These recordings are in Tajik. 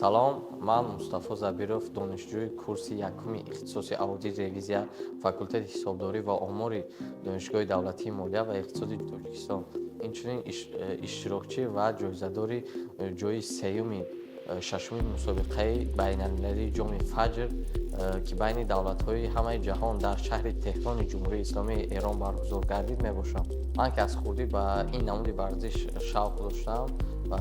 Салом, ман Мустафо Забиров, донишҷӯи курси якуми ихтисоси аудит ревизия факултети ҳисобдорӣ ва омори Донишгоҳи давлатии молия ва иқтисоди Тоҷикистон, инчунин иштирокчӣ ва ҷоизадори ҷойи сеюми шашуми мусобиқаи байналмилалии Ҷоми Фаҷр, ки байни давлатҳои ҳамаи ҷаҳон дар шаҳри Теҳрони Ҷумҳурии Исломии Эрон баргузор гардид, мебошам. Ман ки аз хурдӣ ба ин намуди варзиш шавқ доштам ва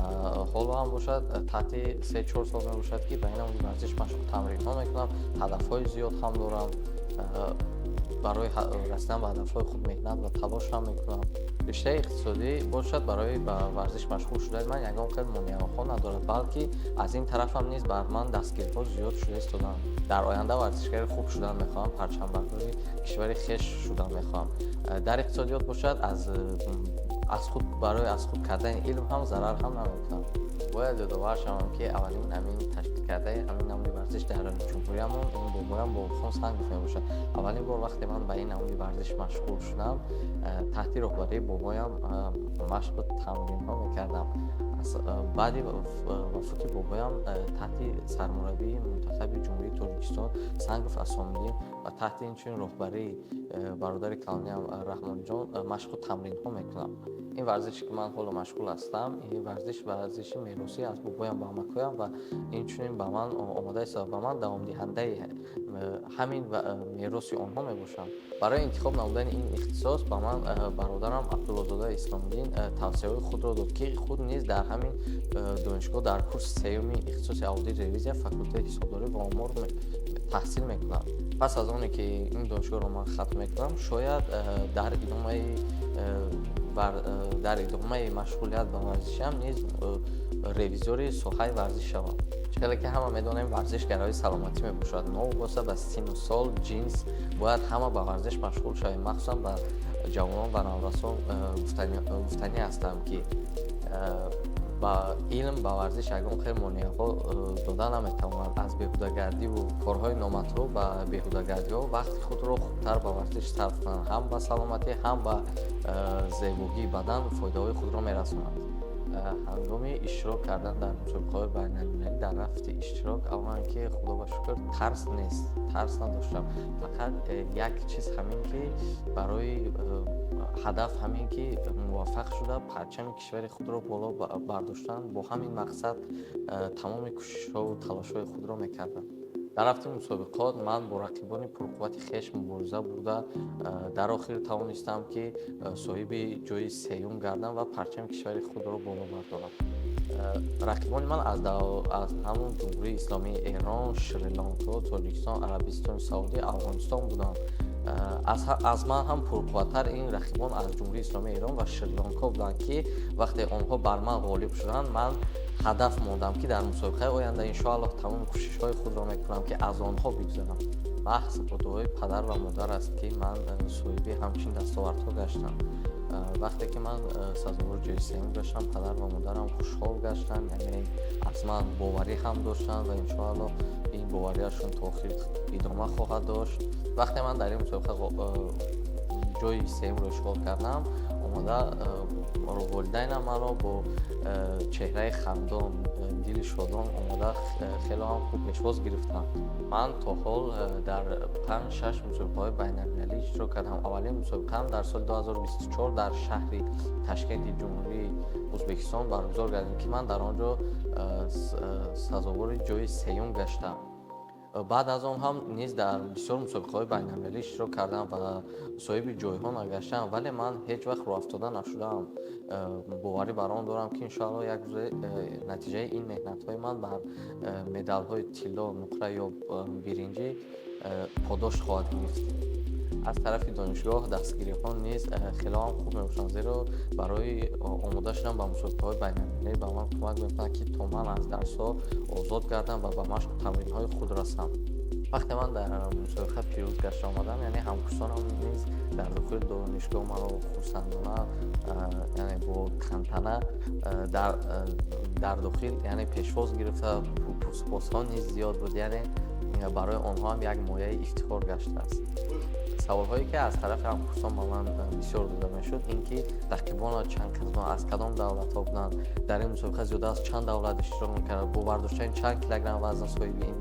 ҳоло ҳам бошад, таҳти 3-4 сол мебошад, ки ба ин намуди варзиш машғул тамринҳо мекунам. Ҳадафҳои зиёд ҳам дорам. Барои расидан ба ҳадафҳои худ меҳнат ва талош ҳам мекунам. Риштаи иқтисодӣ бошад, барои ба варзиш машғул шудани ман ягон хел монеаҳо надорад, балки аз ин тарафам низ бар ман дастгириҳо зиёд шуда истодаанд. Дар оянда варзишгари хуб шудан мехоҳам, парчамбардори кишвари хеш шудан мехоҳам. Дар иқтисодиёт бошад, аз худ барои аз худ кардани илм ҳам зарар ҳам намекунам. Бояд ёдовар шавам, ки аввалин ҳамин ташкил кардаи ҳамин намуди варзиш дар ҷумҳуриямон ин бобоям Бобохон Сангов мебошад. Аввалин бор вақте ман ба ин намуди варзиш машғул шудам, таҳти роҳбарии бобоям машқу тамринҳо мекардам. Баъди вафоти бобоям таҳти сармураббии мунтахаби Ҷумҳурии Тоҷикистон Сангов Асомиддин ва таҳти инчунин роҳбарии бародари калониям Раҳмонҷон машқу тамринҳо мекунам. Ин варзише, ки ман ҳоло машғул ҳастам, ин варзиш варзиши меросӣ аз бобоям ба амакоям ва инчунин ба ман омода истода ва ман давомдиҳандаи ҳамин мероси онҳо мебошам. Барои интихоб намудани ин ихтисос ба ман бародарам Абдуллозода Исломиддин тавсияҳои худро дод, ки худ низ дар ҳамин донишгоҳ дар курси сеюми ихтисоси аудит ревизия факултети ҳисобдорӣ ва омор таҳсил мекунад. Пас аз оне ки ин донишгоҳро ман хатм мекунам, шояд дар идомаи машғулият ба варзишиам низ ревизори соҳаи варзиш шавам. Чӣ хеле ки ҳама медонем, варзиш гарави саломатӣ мебошад. Новобаста ба синну сол, ҷинс, бояд ҳама ба варзиш машғул шавем. Махсусан ба ҷавонон ва наврасон гуфтанӣ ҳастам, ки ба илм, ба варзиш ягон хел монеаҳо дода наметавонад. Аз беҳудагардиву корҳои номатлуб ба беҳудагардиҳо вақти худро хубтар ба варзиш сарф кунанд. Ҳам ба саломатӣ, ҳам ба зебогии бадан фоидаҳои худро мерасонад. Ҳангоми иштирок кардан дар мусобиқаҳои байналмилалӣ, дар рафти иштирок, аввалан ки, худо ба шукр, тарс нест, тарс надоштам. Фақат як чиз ҳамин ки барои ҳадаф ҳамин ки муваффақ шуда, парчами кишвари худро боло бардоштан, бо ҳамин мақсад тамоми кӯшишҳову талошҳои худро мекардам. Дар рафти мусобиқот ман бо рақибони пурқуввати хеш мубориза бурда, дар охир тавонистам, ки соҳиби ҷойи сеюм гардам ва парчами кишвари худро боло бардорам. Рақибони ман аз ҳамон Ҷумҳурии Исломии Эрон, Шри-Ланко, Тоҷикистон, Арабистони Саудӣ, Афғонистон буданд. Аз ман ҳам пурқувваттар ин рақибон аз Ҷумҳурии Исломии Эрон ва Шри-Ланко буданд, ки вақте онҳо бар ман ғолиб шуданд, ман ҳадаф мондам, ки дар мусобиқаи оянда, иншоаллоҳ, тамоми кӯшишҳои худро мекунам, ки аз онҳо бигзарам. Маҳз бо дуои падар ва модар аст, ки ман соҳиби ҳамчин дастовардҳо гаштам. Вақте ки ман сазовори ҷои сеюм гаштам, падар ва модарам хушҳол гаштанд, яъне аз ман боварӣ ҳам доштанд ва, иншоаллоҳ, ин бовариашон то охир идома хоҳад дошт. Вақте ман дар ин мусобиқа ҷои сеюмро ишғол кардам, омода волидайнам маро бо чеҳраи хандон, дили шодон омода, хело ҳам хуб пешвоз гирифтанд. Ман то ҳол дар панҷ шаш мусобиқаҳои байналмилалӣ иштирок кардам. Аввалин мусобиқаам дар соли 2024 дар шаҳри Ташкенти Ҷумҳурии Ӯзбекистон баргузор гардид, ки ман дар он ҷо сазовори ҷои сеюм гаштам. Баъд аз он ҳам низ дар бисёр мусобиқаҳои байналмилалӣ иштирок кардам ва соҳиби ҷойҳо нагаштам, вале ман ҳеҷ вақт рӯҳафтода нашудаам. Боварӣ бар он дорам, ки, иншоаллоҳ, як рӯзе натиҷаи ин меҳнатҳои ман бар медалҳои тилло, нуқра ё биринҷӣ подош хоҳад гирифт. Аз тарафи донишгоҳ дастгириҳо низ хело ҳам хуб мебошанд, зеро барои омода шудан ба мусобиқаҳои байналмилалӣ ба ман кӯмак мекунанд, ки то ман аз дарсҳо озод гардам ва ба машқу тамринҳои худ расам. Вақте ман дар мусобиқа пирӯз гашта омадам, яъне ҳамкурсонам низ дар дохили донишгоҳ маро хурсандона, яъне бо тантана дар дохил, яъне пешвоз гирифта, пурсупосҳо низ зиёд буд, яъне барои онҳо ҳам як мояи ифтихор гаштааст. Саволҳое, ки аз тарафи ҳамкурсон ба ман бисёр дода мешуд, ин ки рақибонат чанд кас буданд, аз кадом давлатҳо буданд, дар ин мусобиқа зиёда аз чанд давлат иштирок мекард, бо бардоштани чанд килограмм вазн соҳиби ин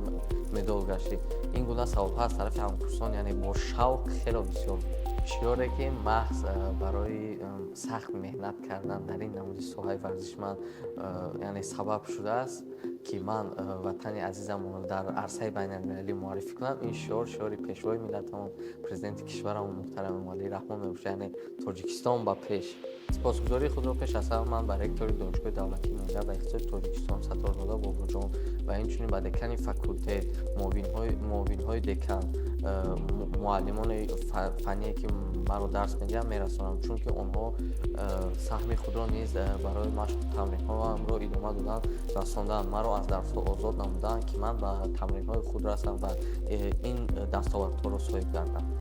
медол гаштӣ. Ин гуна саволҳо аз тарафи ҳамкурсон, яъне бо шавқ, хело бисёр буд. Шиёре, ки маҳз барои сахт меҳнат кардан дар ин намуди соҳаи варзиш ман, яъне сабаб шудааст, ки ман ватани азизамонро дар арсаи байналмилалӣ муаррифӣ кунам, ин шиёр шиёри Пешвои миллатамон, Президенти кишварамон муҳтарам Эмомалӣ Раҳмон мебошад, яъне «Тоҷикистон ба пеш». Сипосгузории худро пеш аз ҳама ман ба ректори Донишгоҳи давлатии молия ва иқтисоди Тоҷикистон Сатторзода Бобоҷон ва инчунин ба декани факултет, муовинҳои декан, муаллимони фанние, ки маро дарс медиҳанд, мерасонам, чунки онҳо саҳми худро низ барои машқу тамринҳоамро идома додан расонданд, маро аз дарсҳо озод намуданд, ки ман ба тамринҳои худ расам ва ин дастовардҳоро соҳиб гардам.